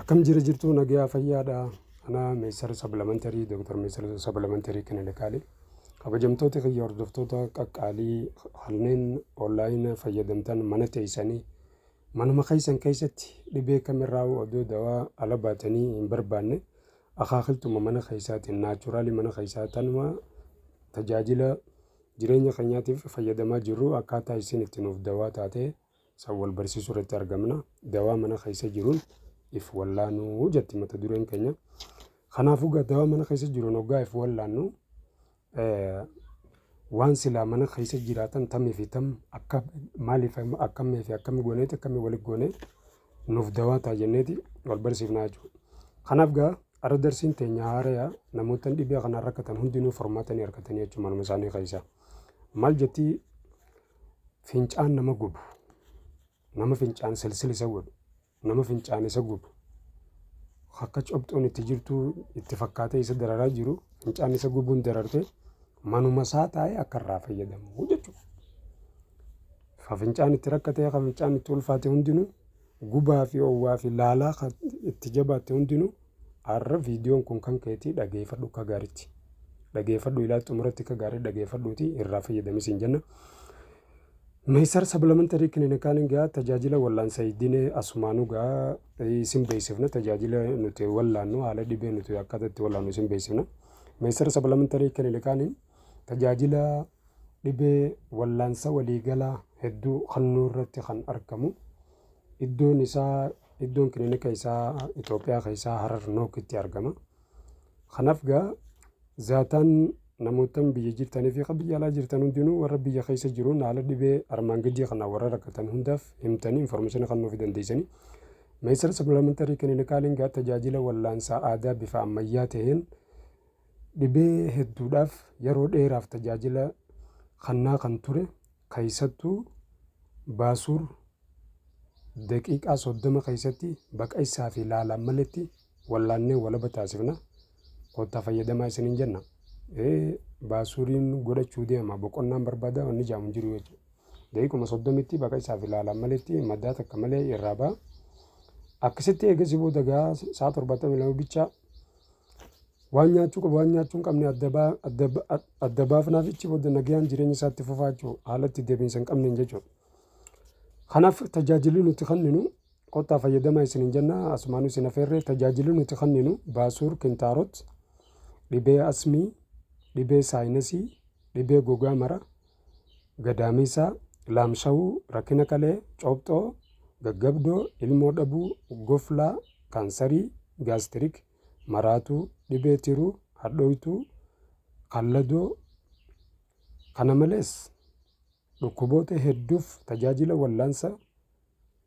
Akkam jira jirtu, nagayaa fayyaadha. Ana Meesar Supplementary, Dr. Meesar Supplementary Clinical. Kabajamtoota kiyya, hordoftoota qaqqaalii, kanneen online fayyadamtan, mana teessanii manuma keessan keessatti dhibee kamirraa odoo dawaa ala baatanii hin barbaanne, akaakiltuma mana keessaatiin, natural mana keessaa tanuma tajaajila jireenya keenyaatiif fayyadamaa jirru, akkaataa isin itti nuuf dawaa taate san wal barsiisuu irratti argamna. Dawaa mana keessa jiruun if wallaanuu jetti mata dureen keenya. Kanaafuu dawaa mana keessa jiruun hoggaa if wallaannu, waan silaa mana keessa jiraatan tamii fi tam akka maaliif, akkamii fi akkamii gooneeti, akkamii walitti goonee nuuf dawaa ta'a jenneeti wal barsiifnaa jechuudha. Kanaaf gaa arra darsiin teenya haaraya, namoota dhibee kanaan rakkatan hundinuu furmaata ni argatanii jechuudha manuma isaanii keessa. Maal jetti? Fincaan nama gubu, nama fincaan silsil isa godhu, nama fincaan isa gubu, akka cobxoon itti jirtu itti fakkaatee isa dararaa jiru, fincaan isa gubuun dararte, manuma isaa taa'ee akka irraa fayyadamu jechuudha. Ka fincaan itti rakkatee, ka fincaan itti ulfaate hundinuu, gubaa fi oowwaa fi laalaa itti jabaatte hundinuu, har'a viidiyoon kun kan keetii, dhageeffadhu akka gaariitti. Dhageeffadhu, ilaa xumuratti akka gaarii dhageeffadhuuti irraa fayyadamis hin jenna. Meesar Supplementary Clinical gaa tajaajila wallaansa idilee asumaanuu gaa isin beeksifna. Tajaajila nuti wallaannu, haala dhibee nuti akkaataa itti wallaannu isin beeksifna. Meesar Supplementary Clinical tajaajila dhibee wallaansa waliigalaa hedduu kennuu irratti kan argamu. Iddoon isaa, iddoon kilinika isaa Itoophiyaa keessaa Harar Nookitti argama. Kanaaf gaa zaataan namoota biyya jirtanii fi biyya alaa jirtan hundinuu, warra biyya keessa jiruun haala dhibee armaan gadii kana warra rakkatan hundaaf himtanii information kan nuuf dandeessanii. Meesar Supplementary Clinical gaa tajaajila wallaansaa aadaa bifa ammayyaa ta'een dhibee hedduudhaaf yeroo dheeraaf tajaajila kennaa kan ture, keessattuu baasuur daqiiqaa 30 keessatti baqaysaa fi laalaan maletti wallaannee walaba taasifna. Kottaa fayyadamaa isiniin jenna. Baasuuriin godhachuu deema, boqonnaan barbaada wanni jaamu jiru jechuudha. Daqiiquma 30tti baqaysaa fi laalaan maletti madaa takka malee irraa ba'a. Akkasitti eegasii booda gaa sa'a 72 bichaa waan nyaachuu qabu, waan nyaachuu hin qabne adda baafnaaf, ichi booda nagayaan jireenya isaatti fufaa jechuudha, haala itti deebiinsa hin qabneen jechuudha. Kanaaf tajaajilli nuti kenninu, kottaa fayyadamaa isiniin jenna, asumaanuu isin afeerree. Tajaajilli nuti kenninu baasuur, kintaarot, dhibee asmii, dhibee sinus, dhibee gogaa mara, gadaamiisaa, laamshawuu, rakkina kalee, cobxoo, gaggabdoo, ilmoo dhabuu, goflaa, kaansarii, gastric, maraatuu, dhibee tiruu, hadhooytuu, kalladoo. Kana malees dhukkuboota hedduuf tajaajila wallaansa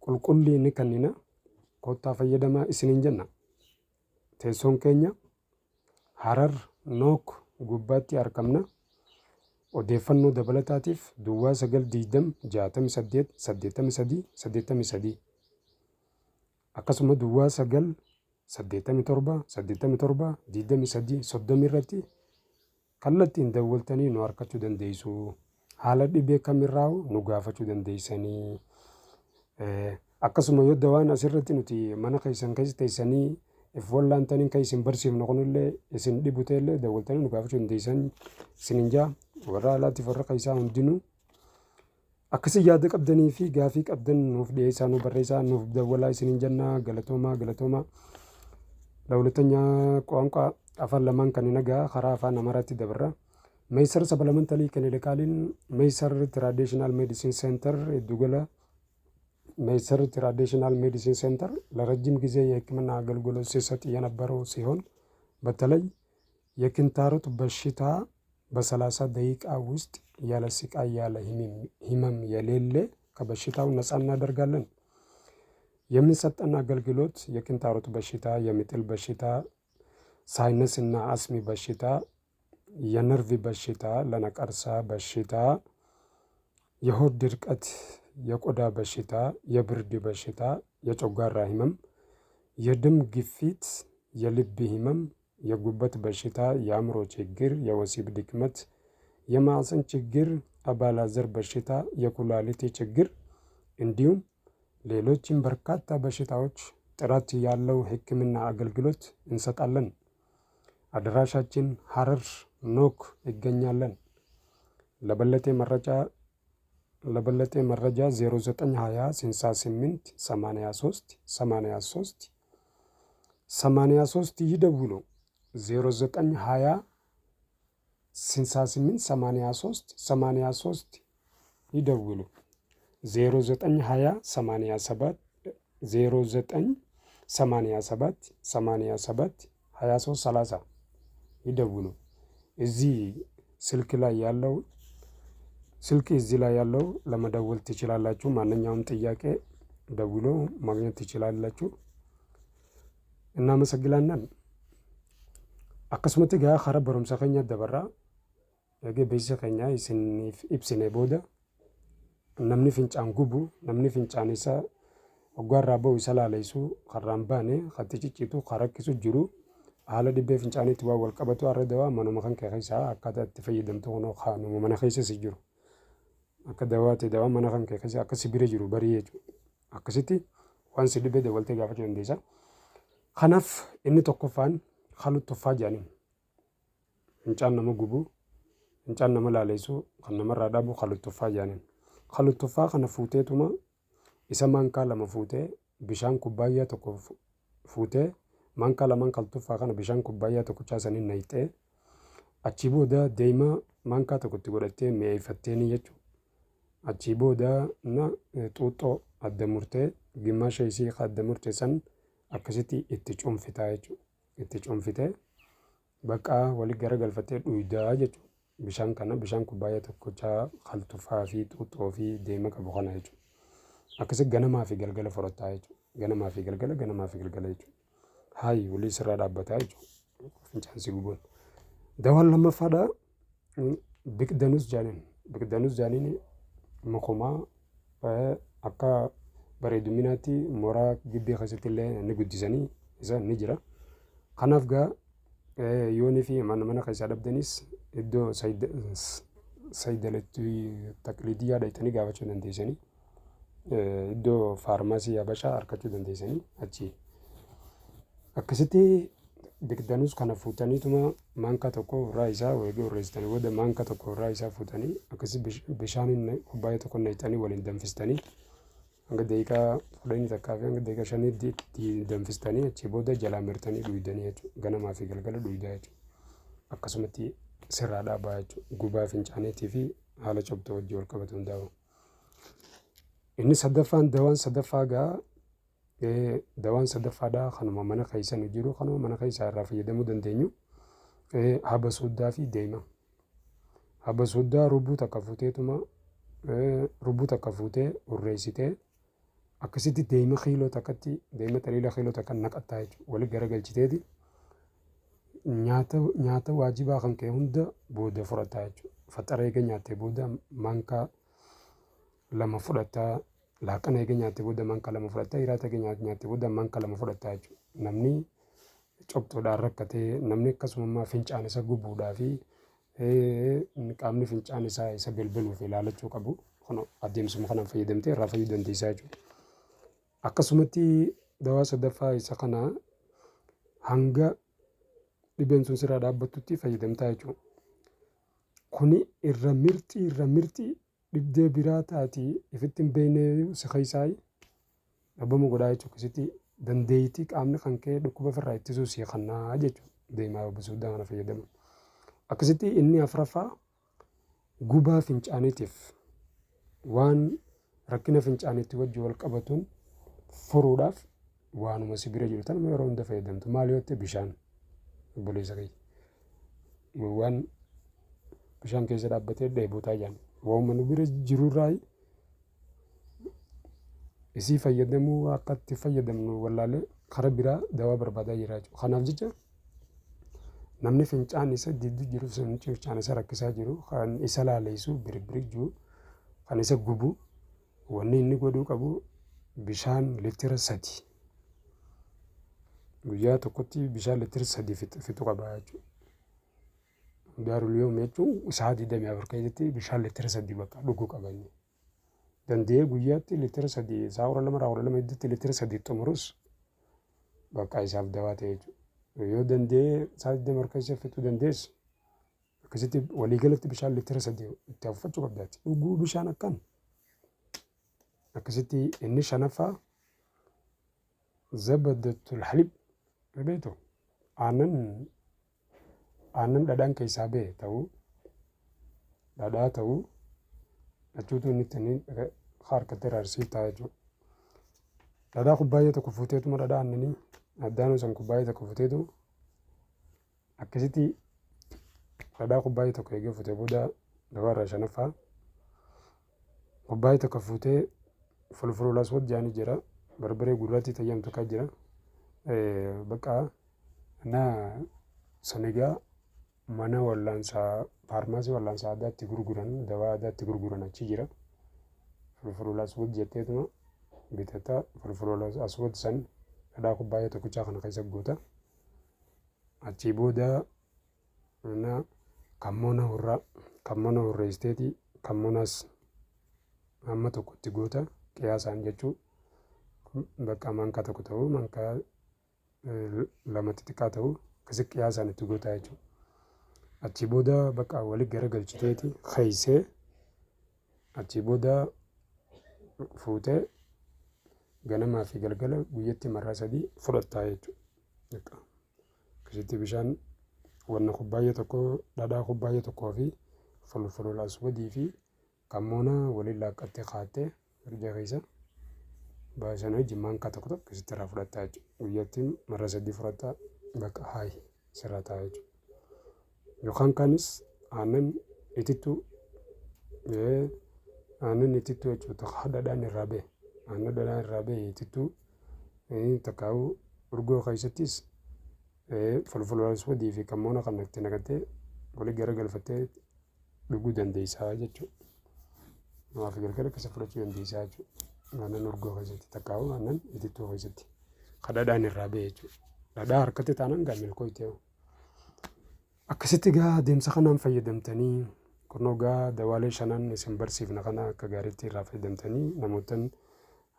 qulqullii ni kennina. Kottaa fayyadamaa isiniin jenna. Teessoon keenya Harar Nook gubbaatti argamna. Odeeffannoo dabalataatiif 0920 68 83 83, akkasuma 09 87 87 23 30 irratti kallattiin dawwaltanii nu argachuu dandeessu. Haala dhibee kamirraa nu gaafachuu dandeessanii. Akkasuma yoo dawaan asirratti nuti mana keessan keessa teessanii if wallaantanii kan isin barsiifnu kunillee isin dhibu ta'ellee, dawwaltanii nu gaafachuu dandeessan isinin jaa. Warra alaatiif warra keessaa hundinuu akkasii yaada qabdanii fi gaafii qabdan nuuf dhiyeessaa, nuuf barreessaa, nuuf dawwalaa isinin jenna. Galatoomaa, galatoomaa. ለሁለተኛ ቋንቋ afaan lamaan kan nagaa karaa afaan Amaaraatti dabarra. Meesar Supplementary Clinical, Meesar Traditional Medicine Center giddugala ሜሰር Traditional Medicine Center ለረጅም ጊዜ የሕክምና አገልግሎት ሲሰጥ የነበረው ሲሆን፣ በተለይ የኪንታሮት በሽታ በ30 ደቂቃ ውስጥ ያለ ስቃይ ያለ ህመም የሌለ ከበሽታው ነፃ እናደርጋለን። የምንሰጠን አገልግሎት የኪንታሮት በሽታ፣ የሚጥል በሽታ፣ sinus እና አስሚ በሽታ፣ የነርቭ በሽታ፣ ለነቀርሳ በሽታ፣ የሆድ ድርቀት፣ የቆዳ በሽታ፣ የብርድ በሽታ፣ የጨጓራ ህመም፣ የደም ግፊት፣ የልብ ህመም፣ የጉበት በሽታ፣ የአእምሮ ችግር፣ የወሲብ ድክመት፣ የማህፀን ችግር፣ አባላዘር በሽታ፣ የኩላሊት ችግር እንዲሁም ሌሎችም በርካታ በሽታዎች ጥራት ያለው ሕክምና አገልግሎት እንሰጣለን። አድራሻችን ሀረር ኖክ ይገኛለን። ለበለጠ መረጃ ለበለጠ መረጃ 0920 68 83 83 83 ይደውሉ። 0920 68 83 83 ይደውሉ። 0920 87 09 87 87 23 30 ይደውሉ። እዚህ ስልክ ላይ ያለው ስልክ እዚህ ላይ ያለው ለመደወል ትችላላችሁ። ማንኛውም ጥያቄ ደውሎ ማግኘት ትችላላችሁ። እናመሰግናለን። Akkasumatti egaa karaa barumsa keenya dabarraa eegee beeksisa keenya isiniif ibsine booda, namni fincaan gubu, namni fincaan isaa hoggaarraa bahu isa laalessu, karraan baane katti ciccitu kan rakkisu jiru, haala dhibbee fincaaniitti waan wal qabatu, har'a dawaa manuma kan kee keessaa akkaataa itti fayyadamtu kunoo kaanuma mana keessa si jiru akka dawaatti dawaa mana kan kee keessa akka si bira jiru barii jechuudha. Akkasitti waan si dhibee dabaltee gaafachuu dandeessa. Kanaaf inni tokkoffaan halu tuffaa jedhaniin fincaan nama gubu, fincaan nama laalessu, kan namarraa dhaabu halu tuffaa jedhaniin. Halu tuffaa kana fuuteetuma isa maankaa 2 fuutee bishaan kubbaayyaa 1 fuutee, maankaa lamaan kaltuffaa kana bishaan kubbaayyaa tokkochaa saniin naqxee, achii booda deema maankaa tokkotti godhattee mi'eeffatteeni jechuudha. Achii booda na xuuxxoo adda murtee gimmaasha isii adda murte san akkasitti itti cuunfitaa jechuudha. Itti cuunfitee bakka walii garagalfattee dhuydaa jechuudha. Bishaan kana, bishaan kubbaayyaa tokkochaa kaltuffaa fi xuuxxoo fi deema qabu kana jechuudha. Akkasi ganamaa fi galgala fudhataa jechuudha. Ganamaa fi galgala, ganamaa fi galgala jechuudha. Haayi walii sirraa dhaabbataa jechuudha. Fincaan si gubuun. Dawaan lammaffaadhaa biqdanus jaaniin. Biqdanus jaaniin mukumaa akka bareeduminaatti mooraa gibbii keessatti illee ni guddisanii isa ni jira. Kanaaf gaa yoonii fi mana mana keessaa dhabdanis iddoo saayidaletti taqliidiyyaa dhaqxanii gaafachuu dandeessanii, iddoo faarmaasii Habashaa argachuu dandeessanii achi. Akkasitti biqdanus kana fuutaniituma maankaa 1 irraa isaa eegee urreessitanii booda, maankaa 1 irraa isaa fuutanii akkasi bishaaniin kubbaayyaa 1 naqxanii waliin danfistanii, hanga daqiiqaa 10 takkaa fi hanga daqiiqaa 5tti danfistanii, achii booda jalaa mirtanii dhuydanii jechuudha. Ganamaa fi galgala dhuydaa jechuudha. Akkasumatti sirraa dhaabaa jechuudha. Gubaa fincaaniitii fi haala cobxoo wajjin wal qabatu hundaa'u. Inni sadaffaan, dawaan sadaffaa gaa, dawaan sadaffaadhaa kanuma mana keessa nu jiru, kanuma mana keessaa irraa fayyadamuu dandeenyu, haba sooddaa fi deema. Haba sooddaa rubbuu takka fuuteetuma, rubbuu takka fuutee urreessitee, akkasitti deema kiiloo takkatti, deema xaliila kiiloo takka naqattaa jechuudha. Wali garagalchiteeti nyaata waajibaa kan ka'e hunda booda fudhataa jechuudha. Faxara eega nyaattee booda maankaa 2 fudhataa, laaqana eega nyaattee booda maankaa 2 fudhataa, hiraata eega nyaattee booda maankaa 2 fudhataa jechuudha. Namni cobxoodhaan rakkatee, namni akkasuma fincaan isa gubuudhaa fi qaamni fincaan isaa isa bilbiluuf ilaalachuu qabu kun adeemsuma kanaan fayyadamtee irraa fayyuu dandeessaa jechuudha. Akkasumatti dawaa sadaffaa isa kana hanga dhibeen sun sirraa dhaabbattutti fayyadamtaa jechuudha. Kuni irra mirxii, irra mirxii dhibdee biraa taatii ifitti hin beekne si keessaa dhabamu godhaa jechuudha. Akkasitti dandeettii qaamni kan ka'e dhukkuba ofirraa ittisuu si kannaa jechuudha. Deemaa obbo kana fayyadamu. Akkasitti inni afuraffaa gubaa fincaaniitiif, waan rakkina fincaaniitti wajji wal qabatuun furuudhaaf, waanuma si bira jiru tanuma yeroo hunda fayyadamtu. Maal yoo ta'e? Bishaan, obboleessa kiyya. Waan bishaan keessa dhaabbatee dheebotaa jiran waanuma nu bira jirurraa isii fayyadamuu akka itti fayyadamnu wallaalee karaa biraa dawaa barbaadaa jira jechuudha. Kanaaf jecha namni fincaan isa didduu jiru, fincaan isa rakkisaa jiru, kan isa laaleessu birbirii jiru, kan isa gubu, wanni inni godhuu qabu bishaan litira 3 guyyaa tokkotti bishaan litira 3 fixuu qaba jechuudha. Daarul yoom jechuun sa'a 24 keessatti bishaan litira 3 bakka dhuguu qaba inni. Danda'ee guyyaatti litira 3 sa'a 12 irraa 12 gidduutti litira 3 xumurus. Bakka isaaf dawaa ta'e jechuudha. Yoo danda'e sa'a 20 keessa fixuu dandeessu. Akkasitti waliigalatti bishaan liitira 3 itti afuuffachuu qabdaati. Dhuguu bishaan akkan. Akkasitti inni shanaffaa zabadatul halib beektu, aannan dhadhaan keessaa ba'e ta'uu, dhadhaa ta'uu achuutu inni ittiin harkatti raarsii ta'a jechuudha. Dhadhaa kubbaayyaa tokko fuuteetuma, dhadhaa aannanii addaanuu san kubbaayyaa tokko fuuteetu, akkasitti dhadhaa kubbaayyaa tokko eegee fuutee booda, dabaarraa shanaffaa kubbaayyaa tokko fuutee fulfulul aswad jaanii jira, barbaree gurraattii tayyamtu kan jira. Bakka na sanigaa mana wallaansaa, faarmaasii wallaansaa aadaatti gurguran, dawaa aadaatti gurguran achi jira. Fulfulul aswad jetteetuma bitata. Fulfulul aswad san dhadhaa kubbaayyaa tokkichaa kana keessa guuta. Achii booda na kammoona hurraa, kammoona hurreessiteeti, kammonaas hamma tokkotti goota qiyaasaan jechuu, bakka maankaa tokko ta'uu, maankaa lama xixiqqaa ta'uu, akkasi qiyaasaan itti goota jechuudha. Achii booda bakka wali garagalchiteeti keeysee, achii booda fuutee ganamaa fi galgala guyyatti marraa 3 fudhattaa jechuudha. Akkasitti bishaan wanna kubbaayyaa tokko, dhadhaa kubbaayyaa tokkoo fi fulfulul aswadii fi kammoona waliin laaqqattee kaattee firija keessa baasan wajjin maankaa tokko tokko akkasitti irraa fudhattaa jechuudha. Guyyatti marra 3 fudhattaa, bakka haayi sirraa ta'a jechuudha. Yookaan kaanis aannan itittuu, aannan itittuu jechuudha, tokko dhadhaan irraa ba'e, aannan dhadhaan irraa ba'e itittuu takkaa'uu urgoo keessattis fulfulul aswadii fi kammoona kana itti naqattee walii garagalfattee dhuguu dandeessaa jechuudha. Namaa fi galgala keessa fudhachuu dandeessaa jechuudha. Aannan urgoo keessatti takkaa'uu aannan itittuu keessatti. Ka dhadhaan irraa ba'e jechuudha. Dhadhaa harkatti taanaan gaa milkooytee. Akkasitti gaa adeemsa kanaan fayyadamtanii, kunoo gaa dawaalee shanan isin barsiifna kana akka gaariitti irraa fayyadamtanii, namootan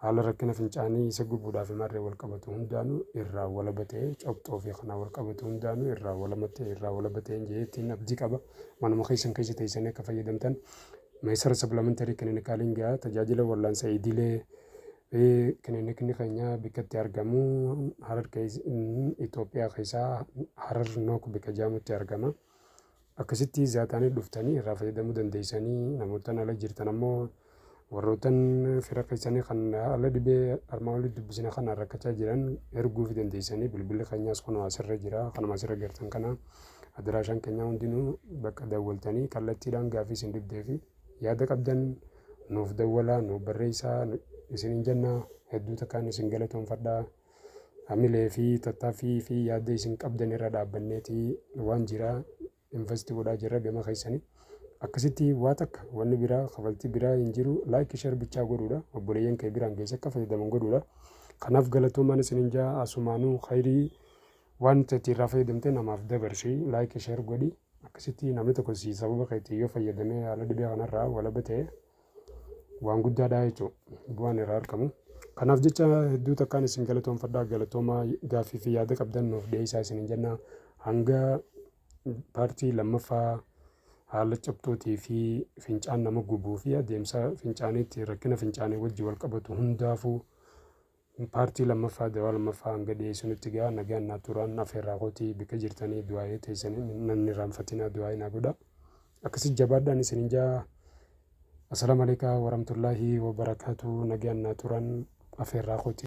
haala rakkina fincaanii isa gubuudhaaf marree wal qabatu hundaanuu irraa walaba ta'ee, cobxoo fi kanaa wal qabatu hundaanuu irraa walaba ta'e, irraa walaba ta'e jeetiin abdii qaba. Manuma keessan keessa teessanii akka fayyadamtan. Meesara Supplementary Clinicaliin gaa tajaajila wallaansa idilee, kilinikni keenya bakka itti argamu Harar, Itoophiyaa keessaa Harar Nook bakka jedhamutti argama. Akkasitti zaataanii dhuftanii irraa fayyadamuu dandeessanii. Namoota ala jirtan ammoo warrootan fira keessanii kan haala dhibee armaan olitti dubbisne kana rakkachaa jiran erguu fi dandeessanii. Bilbilli keenyaas kunoo asirra jira, kanuma asirra gartan kana adiraashaan keenya hundinuu bakka dawwaltanii kallattiidhaan gaafii isin dhibdee fi yaada qabdan nuuf dawwalaa, nuuf barreessaa isiniin jenna. Hedduu takkaan isin galatoonfadhaa. Hamilee fi tattaaffii fi yaada isin qabdan irra dhaabbanneeti waan jira invest godhaa jirra gama keessanii. Akkasitti waa takka wanni biraa kafaltii biraa hin jiru, like, share bichaa godhuudha, obboleeyyan kee biraan geesse akka fayyadaman godhuudha. Kanaaf galatoomaan isiniin jaa. Asumaanuu khayrii waan itti irraa fayyadamte namaaf dabarsi, like, share godhi. Akkasitti namni tokko si sababa keetii yoo fayyadamee haala dhibee kanarraa walaba ta'e waan guddaadha jechuudha bu'aan irraa argamu. Kanaaf jecha hedduu takkaan isin galatoonfadhaa. Galatoomaa. Gaaffii fi yaada qabdan nuuf dhiyeessaa isiniin jenna. Hanga paartii lammaffaa haala cabxootii fi fincaan nama gubuu fi adeemsa fincaaniitti rakkina fincaanii wajji wal qabatu hundaafuu paartii lammaffaa, dawaa lammaffaa hanga dhiyeessinutti gaa nagaan naa turaan. Afeerraa kootii bika jirtanii du'aayee teessanii namni irraanfatinaa, du'aayee naa godha. Akkasi jabaadhaan isinin jaa. Assalaamu alaikum warahmatullaahi wabarakaatu. Nagaan naa turan afeerraa kootii.